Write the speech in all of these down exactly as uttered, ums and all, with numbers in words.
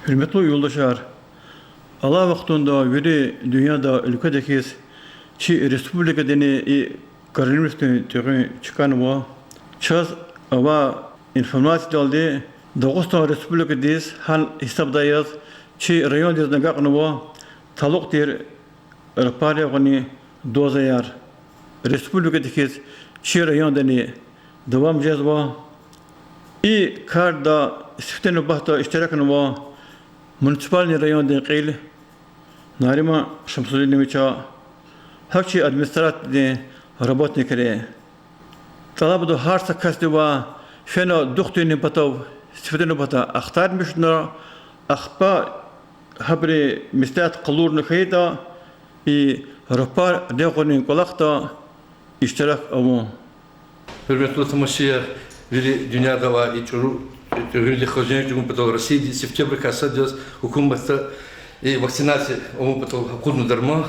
Гьуьрметлу юлдашар, алай вахтунда вири дуьньяда уьлкведа хьиз, чи республикадани и коронавирусдин тӀегъуьн чкӀанва. Чаз авай информациядалди, Дагъустан Республикадиз гьа гьисабдай яз чи райондизни агакьнава талукь тир рапаррин гъунин дозаяр. Республикада хьиз чи райондани давам жезва. И карда сифте нубатда иштиракнава муниципальный райондин кьил Нариман Шамсудиновича, гьакӀ чи администрациядин работникри. ТӀалабзава гьар са касдивай фена духтурни патав сифте нубатда ахтармишна, ахпа гьабуру меслят къалурна хьайитӀа, и рапар регъунин кӀвалахда иштирак авун. Гьуьрметлу тамашачияр, вири дуьньяда авай и чӀуру тӀегъуьндихъ хажен чӀугун патал Россияди сифтебрикай сад яз гьукуматда и вакцинация авун патал акъудна дарман.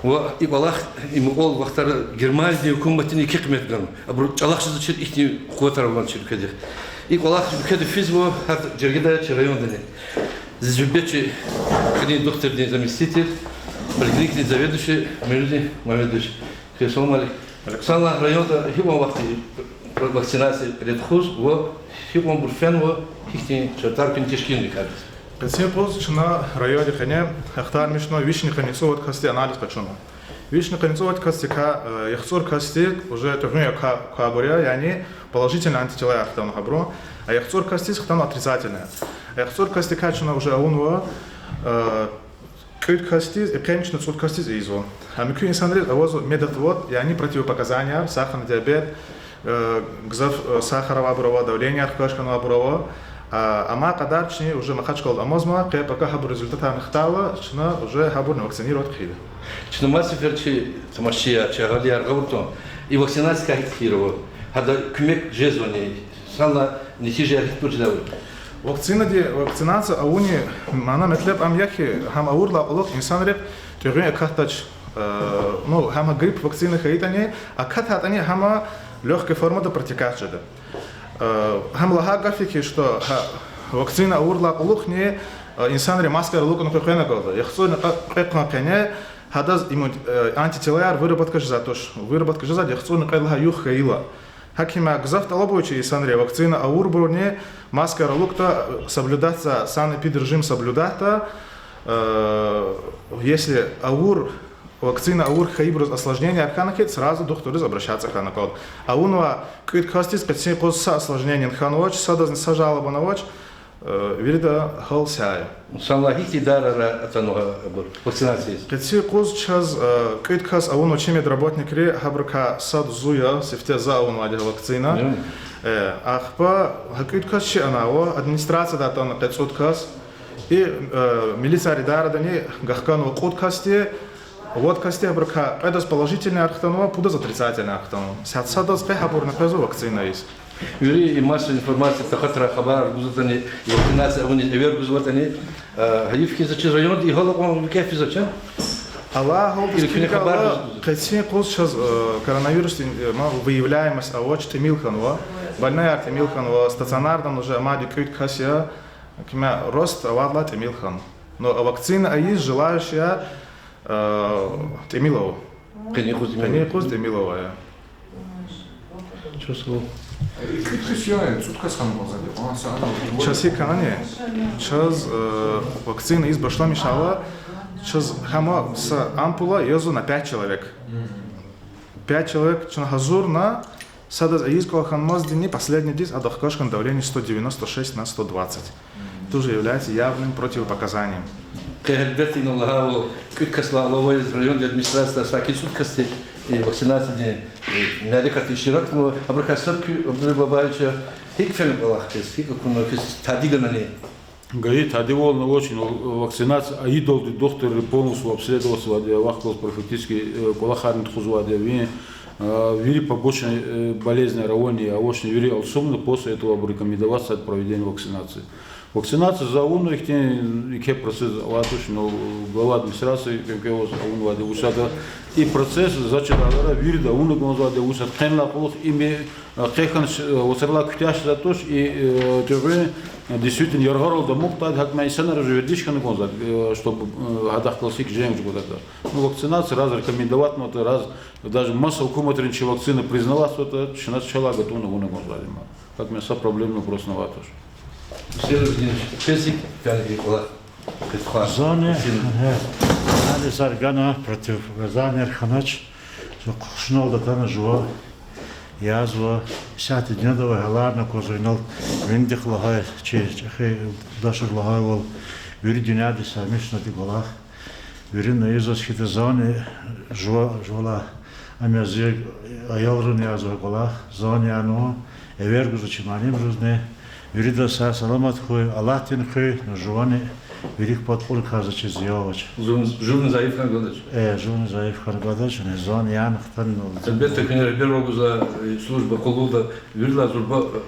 Ва и кӀвалах, и мукьвал вахтара Германиядин гьукуматдини еке къимет гана. Абуру чӀалахъ жезвачир ихьтин къуватар авачир уьлкведихъ. И кӀвалах уьлкведа физва, гьар жергедай чи райондани. Зи зуьрбет чи кьилин духтурдин заместитель, поликлиникадин заведующий Муьминди Мамедович. Салам алейкум. Санлай районда гьикьван вахт вакцинация редхуз ва гьикьванбур фенва, гьихьтин шартӀар куьн тешкилна кардиз? Къенин юкъуз чна районда къене ахтармишна вишни къанни цӀувад касди анализ къачуна. Вишни къанни цӀувад касдикай, э, яхцӀур касди уже тӀегъуьн аквай, аквайбур я, яни положительный антителаяр хтанва гьабурун, а яхцӀур касдиз хтанва отрицательный. А яхцӀур касдикай чна уже авунва, э, кӀуьд касдиз, экъечӀна цӀуд касдиз ийизва. Гьа муькуь инсанриз авазва медотвод, яни противопоказанияр, сахарный диабет, э, гзаф, э, сахар авайбур ава, давленияр хкаж хьанвайбур ава. А, амай кьадар чна уже Махачкъалада амазма, къе-пака гьабур результатарни хтайла, чна уже гьабурни вакцинировать хъийида. Чна маса сефер чи тамашачияр, чи агьалияр гъавурда, и вакцинациядикай гьикӀ тӀуьнар ава, гьада куьмек жезвани, санлай нетижаяр гьикӀ тӀуьнар жеда? Вакцинация авунин мана-метлеб ам я хьи, гьам авурдалай кьулухъ инсанрихъ тӀегъуьн акатдач, э, ну, гьам грипп вакцина хьайитӀани, акатайтӀани гьам лёгкой формада протекать жеда. Э, гьам лагьай гаф я хьи, что гьа вакцина авурдалай кьулухъни, э, инсанри маскаяр алукӀна къекъвена кӀанда. ЯхцӀурни кьве, кьве йикъан къене гьадаз иммун-, э, антителаяр выработка жезвайди туш. Выработка жезвайди яхцӀурни кьвед лагьай югъ хьайила. ГьакӀ им гзаф тӀалабзава чи инсанри, вакцина авурбурни маскаяр алукӀда, э, соблюдать, санэпидрежим соблюдать, э, если авур, вакцина авур хьайибуруз осложненияр хьана хьи, сразу духтурдиз обращаться хьана кӀанда. Авунвай кӀуьд касдиз къенин юкъуз са осложнение хьанвач, садазни са жалоба авач, э, вирида гьал сят я. Санлай гьихьтин идарайра атанва гьабур вакцинацияйриз? Къенин юкъуз чаз, э, кӀуьд кас авунва чи медработникри, гьабурукай сад зун я, сифте за авунвайди я вакцина. Э, ахпа гьа кӀуьд кас чи ана ава, администрациядай атанва къе цӀуд кас. И, э, милицияр идарадани гахканва кьуд касди, вад касди, гьабурукай кьведаз положительныйяр хтанва, пудаз отрицательныйяр хтанва. Сад-садаз къе гьабурни къвезва вакцина ийиз. Вири и массовый информация тахьайтӀа хабарар гузватӀани, вакцинация авуниз эвер гузватӀани, э, гьайиф хьи, за чи районда и гьал акьван викӀегь физвач, а? Алай гьалдиз килигайла, къенин юкъуз чаз, э, коронавирусдин, э, ма, выявляемость авач, тӀимил хьанва, больнойяр тӀимил хьанва, стационарда уже амайди кӀуьд кас я, куьне рост авайдалай тӀимил хьана. Но вакцина ийиз желающие, э, тӀимил ава. Къенин юкъуз тӀимил ава, я. Чаз гьикӀ хьанани, чаз, э, вакцина ийиз башламишайла, чаз гьам са ампула язва на пять человек. Пять человек чна гьазурна, садаз ийиз кӀвал хьанмаздини последнийдиз адахъ хкаж хьана давление сто девяносто шесть на сто двадцать. Тоже является явным противопоказанием. Къе гьелбетда, инал лагьайвал, кӀуьд касдилай алава яз райондин администрациядай саки цӀуд касди вакцинациядин мярекатда иштиракнава, абурукай сад куь, Абдулла Бабаевич, гьикӀ фена кӀвалах квез, гьикӀ акуна квез, тади ганани? Гайи, тадивал авачни, вакцинация ийидалди духтурри полностью обследоватьзавайди я, вахъ галаз профилактический кӀвалахарни тухузвайди я, вири побочные болезнияр авани, авачни, вири алцумна, после этого абур рекомендоватьзавайди проведение вакцинации. Вакцинация за авуна ихьтин еке процесс авай туш, ну, глава администрации кӀевкӀеваз авунвайди вусада. И процесс за чидай вирида авуна кӀанзавайди вусад, къенлай кьулухъ им, э, къе хьана, э, вацралай куьтягьзавай туш, и, э, туьгъуьн, э, действительно яргъаралди амукьдайди, гьакӀ ма инсанар уже вердиш хьана кӀанзавайди, э, чтобы, э, гьадахъ галаз гьикӀ жен жугъутада. Ну, вакцинация раз рекомендоватьнаватӀа, раз даже маса гьукуматрин чи вакцина признаватьзаватӀа, чна чалай гатӀунна авуна кӀанзавайди ма. ГьакӀ ма са проблемный вопрос авай туш. Зани, гье, анализар гана, противопоказаниеяр хьанач, зун хушуналди атана жува, язва, исятда дуьньяда авай гьаларни аквазва инал, винидихъ лагьай, чи чӀехи юлдашри лагьайвал, вири дуьньядиз саймишнатӀа и кӀвалах. Вирина ийизваз хьайитӀа, зани жува, жувалай, ам я зи аялрини язва кӀвалах, зани янава, эвер гузва чи муаллимризни. Виридаз сагъ-саламат хьуй, Аллагьдин хуьй, ну, жувани вилик пад кьур кар за чиз я авач. Зун, жувни зайиф хьана гадач. Э, жувни зайиф хьана гадач, ну, зани яна хтанва. Гьелбетда, куьне регьбервал гузва, э, служба къуллугъда, виридалай зурба, э,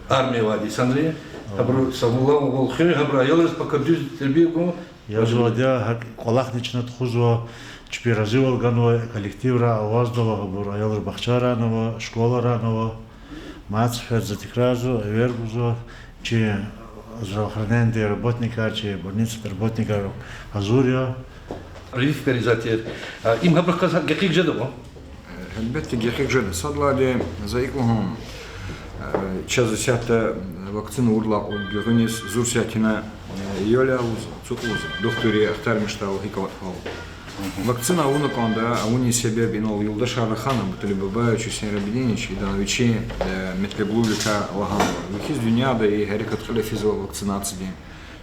армия авайди инсанри, гьабуру сагъламвал хуьн, гьабуру аялриз пака дуьз тербия гун, Язва ада, гьакӀ кӀвалахни чна тухузва, чпи разивал ганва, коллективра авазда ава, гьабур аялрин бахчайрани ава, школайрани ава. Мад сеферда за тикрарзава, эвер гузва, чи здравоохранениедин работникар, чи больницадин работникар гьазур я. Прививкайриз тир. А, им гьабурухъ галаз гекъиг жеда вун? Гьелбетда, гекъиг жеда. Садлагьана за икӀ лугьун, э, чаз исятда вакцина авурдалай кьулухъ гуьгъуьниз зур сятина, э, июль лугьузва, цӀукьуз, духтурри ахтармишдайвал гьикӀ аватӀа гьал. Вакцина авуна кӀанда, авунин себеб инал юлдашар рахана, Батулин Бабаевич, Гьуьсейн Рабидинович, идан вичин, э, метлеблувиликай лагьанва. Вичиз дуьньяда и гьерекат кьиле физва вакцинациядин.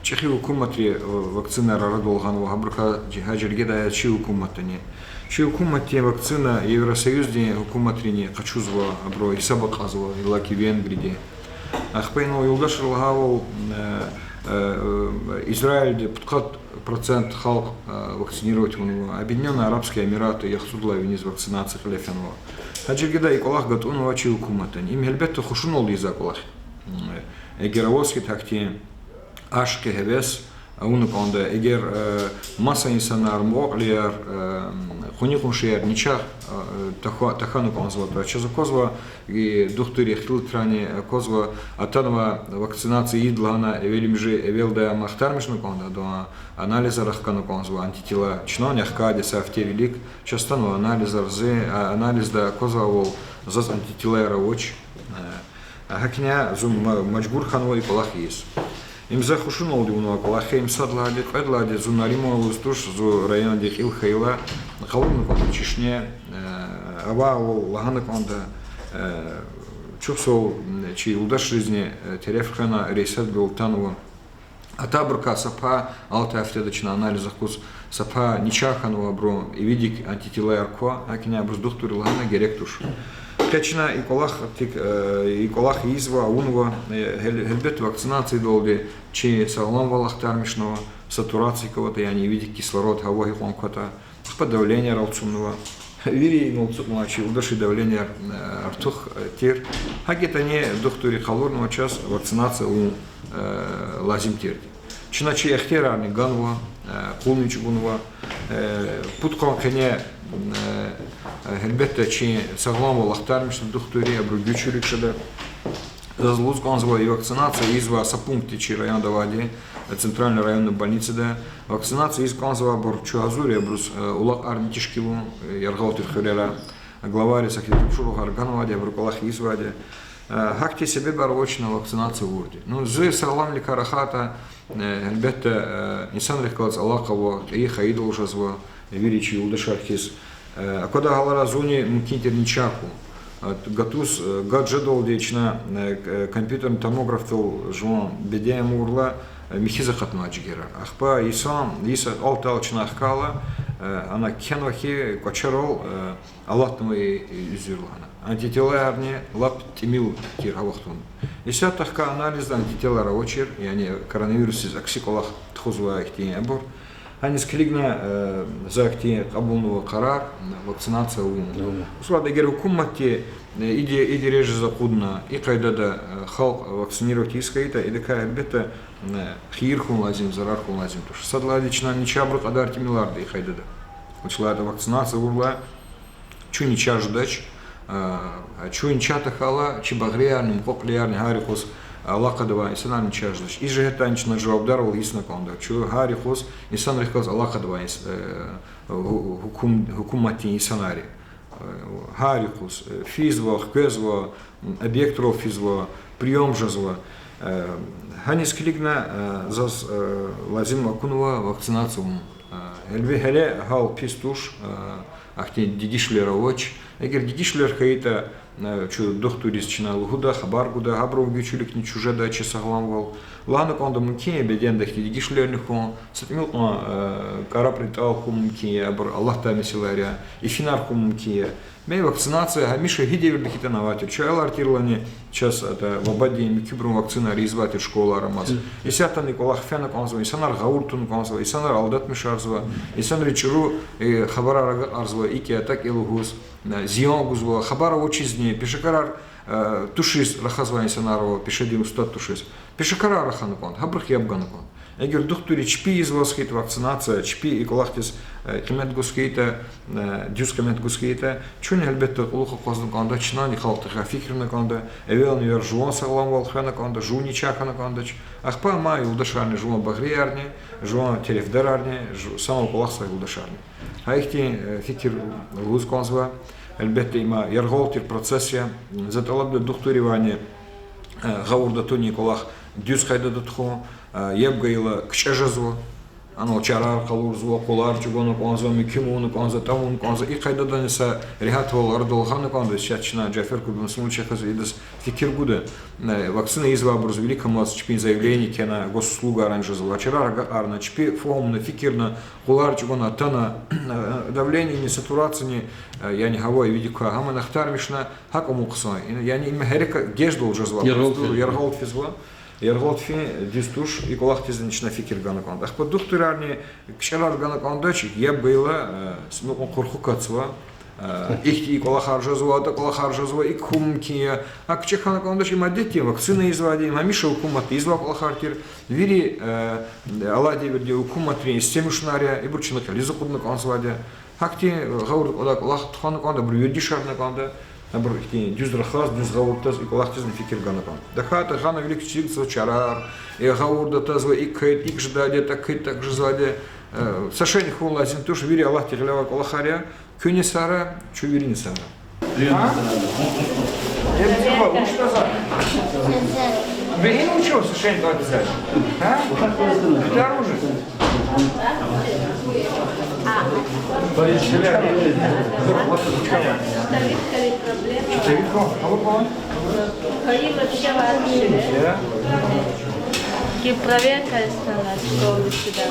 ЧӀехи гьукуматри, э, вакцинаяр арадал гъанва, гьабурукай гьа жергедай яз чи гьукуматдани. Чи гьукуматдин вакцина Евросоюздин гьукуматрини къачузва, абуру гьисаба кьазва, иллаки Венгриядин. Ахпа инал юлдашри лагьайвал, э, э, Израильди пудкъад процент халкь, э, вакцинировать авунва, Объединённые Арабские Эмираты яхцӀурдалай виниз вакцинация кьиле фенва. Гьа жергедай и кӀвалах гатӀунва чи гьукуматдани. Им гьелбетда хушуналди ийизвай кӀвалах я. Эгер аваз хьайитӀа гьахьтин ашкъи-гьевес авуна кӀанда, эгер, э, маса инсанар, мукьва-кьилияр, э, къуни-къуншияр ничагъ, э, таха-, тахьана кӀанзаватӀа, чаз аквазва, и духтурри, ихтилатрани аквазва, атанва вакцинация ийида лагьана, эвелимжи, эвелдай ам ахтармишна кӀанда, адан анализар ахкана кӀанзава, антитела. Чна нихъ кӀанда са гьафте вилик, чаз атанва анализар, зи, а, анализда аквазвайвал, заз антителаяр авач. Э, гьакӀни зун ма-, мажбур хьанва и кӀвалах ийиз. Им за хушуналди авунвай кӀвалах я, им сад лагьайди, кьвед лагьайди, зун Нариман лугьуз туш, зи райондин кьил хьайила, къалурна кӀанда чешне, э, авайвал лагьана кӀанда, э, чухсагъул, м, чи юлдашризни, э, тереф хвена, рейсар гвел атанва. Атайбурукай са пай, алтай гьафтеда чна анализ акъудзава, са пай ничагъ хьанва, абуру ивидик антителаяр ква, гьакӀни абуруз духтурри лагьана герек туш. Къе чна и кӀвалах тик, э, и кӀвалах ийизва, авунва, э, гьел-, гьелбетда, вакцинациядалди чи сагъламвал ахтармишнава, сатурация кватӀа, яни ивидик кислород, гьава гьикьван кватӀа, ахпа давленияр алцумнава. Вири инал ацукьнавай чи юлдашрин давленияр, э, артух, э, тир. ГьакӀ ятӀани духтурри къалурнава чаз вакцинация авун, э, лазим тирди. Чна чи ихтиярарни ганва, э, къулни чӀугунва, э, пудкъанни къене, э, гьелбетда, чи сагъламвал ахтармишда духтурри, абуру гуьчуьрик шада. Заз лугьуз кӀанзава, и вакцинация ийизвай са пункт я чи районда авайди, центральный районный больницада. Вакцинация ийиз кӀанзавайбур чун гьазур я абуруз, э, улакьарни тешкилун, э, яргъал тир хуьрера. Главайриз ахьтин тапшуругъар ганвайди, абуру кӀвалах ийизвайди. Э, гьахьтин себебар ава чна вакцинация авурди. Ну, зи сагъламвиликай рахайтӀа, э, гьелбетда, э, инсанрихъ галаз алакъа ава, кьейи хайидал жезва, вири чи юлдашар хьиз. Э, аквадай гьаларай зунни мумкин тир ничагъ хьун. Э, гатуз, э, гад жедалди чна, э, к-, э, компьютерный томографдал жуван беден амурла, э, михьиз акъатнавай жигерар. Ахпа йисан, йис акьалтӀал чна ахкайла, э, ана кхьенва хьи, кӀвачерал, э, алатнава и, и уьзуьр лагьана. Антителаярни лап тӀимил тир гьа вахтунда. Исятда хкай анализда антителаяр авачир, яни коронавирусдиз акси кӀвалах тухузвай ихьтин абур. Гьаниз килигна, э, за ихьтин кьабулнава къарар, вакцинация авун. Авун. Услад эгер гьукуматди, э, иди, иди режиз акъудна, и къайдада, э, халкь вакцинировать ийиз хьайитӀа, идакай гьелбетда, э, хийир хьун лазим, зарар хьун лазим туш. Сад лагьайди чна начагъбурун кьадар тӀимиларда и къайдада. Вучиз лагьайтӀа вакцинация авурла, чун начагъ жедач, а, чун начагъ тахьайла, чи багъриярни, мукьва-кьилиярни, гьар юкъуз алакъада авай инсанар начагъ жедач. И жигьетдай чна жавабдарвал гьиссна кӀанда. Чун гьар юкъуз инсанрихъ галаз алакъада авай инс-, э, гьу-, гьукум-, гьукуматдин инсанар я. Э, гьар юкъуз, э, физва, хквезва, м, объектрал физва, приём жезва. Э, гьаниз килигна, э, заз, э, лазим акунва вакцинация авун. Э, гьеле, гьеле гьал пис туш, э, ахьтин дегишвилер авач. Эгер дегишвилер хьайитӀа, э, чун духтурриз чна лугьуда, хабар гуда, гьабурун гуьчуьликни чун жеда чи сагъламвал. Лагьана кӀанда мумкин я беденда ахьтин дегишвилерни хьун, са тӀимил кьван, э, кӀарапӀри тӀал хьун мумкин я, абур Аллагьдин месэлаяр я, ифинар хьун мумкин я. Ме вакцинация гьамиша гьи девирда хьайитӀани авай тир. Чи аялар тирла чаз ада вабадин муькуьбурун вакцинаяр ийизвай тир школайра амаз. Исятдани кӀвалах фена кӀанзава, инсанар гъавурда туна кӀанзава, инсанар алдатмишарзава, инсанриз чӀуру, э, хабарар агакьарзава, икӀ я, тӀакӀ я лугьуз, э, зиян гузва, хабар авачизни, пешекарар, э, тушиз рахазвай инсанар ава, пешедин устад тушиз. Пешекарар рахана кӀанда, гьабурухъ яб гана кӀанда. Эгер духтурри чпи ийизваз хьайитӀа вакцинация, чпи и кӀвалахдиз, э, къимет гуз хьайитӀа, э, дуьз къимет гуз хьайитӀа, чунни гьелбетда кьулухъ акъвазна кӀанда, чнани халкьдихъ фикирна кӀанда, эвелни-эвел жуван сагъламвал хвена кӀанда, жув начагъ хьана кӀандач, ахпа мад юлдашарни, жуван багъриярни, жуван терефдарарни, жу-, санал кӀвалахзавай юлдашарни. Гьа ихьтин, э, фикир лугьуз кӀанзава. Гьелбетда, има яргъал тир процесс я. За тӀалабда духтурривайни, э, гъавурда тун и кӀвалах дуьз къайдада тухун, э, яб гайила кичӀе жезва. Анал чарар къалурзава, къулар чӀугуна кӀанзава, муькуьн авуна кӀанзава, тӀам авуна кӀанзава. И къайдадани са регьятвал арадал гъана кӀанда, исят чна Жафер Курбан Исмаилович хьиз идаз фикир гуда. Э, вакцина ийизвайбуруз виликамаз чпин заявление кхьена, госуслугайрани жезва, чарар агакьарна, чпи фагьумна, фикирна, къулар чӀугуна, атана, э, давленияни, сатурацияни, э, яни гьава ивидик квай, гьамани ахтармишна, гьакӀ амукьзава. Яни има гьерека геждал жезва, яргъал физва. Яргъал фин дуьз туш, и кӀвалахдизни чна фикир гана кӀанда. Ахпа духтурарни кичӀерар гана кӀандач, яб гайила, э, с-, ну, къурху катзава, э, ихьтин и кӀвалахар жезва, атӀа кӀвалахар жезва, икӀ хьун мумкин я. А кичӀе хьана кӀандач, им адетдин вакцина ийизвайди, им гьамиша гьукуматди ийизвай кӀвалахар тир. Вири, э, алай девирдин гьукуматрин истемишунар я, ибур чна кьилиз акъудна кӀанзавайди я. Гьахьтин, э, гъавурда кӀвадай кӀвалах тухвана кӀанда, абуру вердишарна кӀанда, абуру ихьтин дуьз рахаз, дуьз гъавурда таз, и кӀвалахдизни фикир гана кӀанда. ТахьайтӀа гъана вилик чизва чарар, э, гъавурда тазва, икӀ хьайитӀа икӀ жедайди я, тӀакӀ хьайитӀа тӀакӀ жезвайди я, э, са шейни хьун лазим туш, вири Аллагьди гъилевай кӀвалахар я, куьнни сагърай, чун вирини сагърай. А? Я битиха, вуч таза? Бегин учёс шен кадиза. А? Битар уже. Щитовидка, а вот он. Проверка стала, что у тебя.